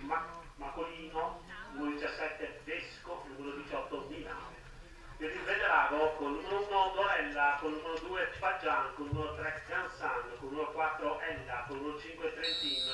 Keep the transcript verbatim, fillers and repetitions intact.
Ma-, Macolino, numero diciassette Vesco, numero diciotto Milano. Per il Vederago con numero uno Dorella, con numero due Paggian, con numero tre Cansan, con numero quattro Ella, con numero cinque Trentin,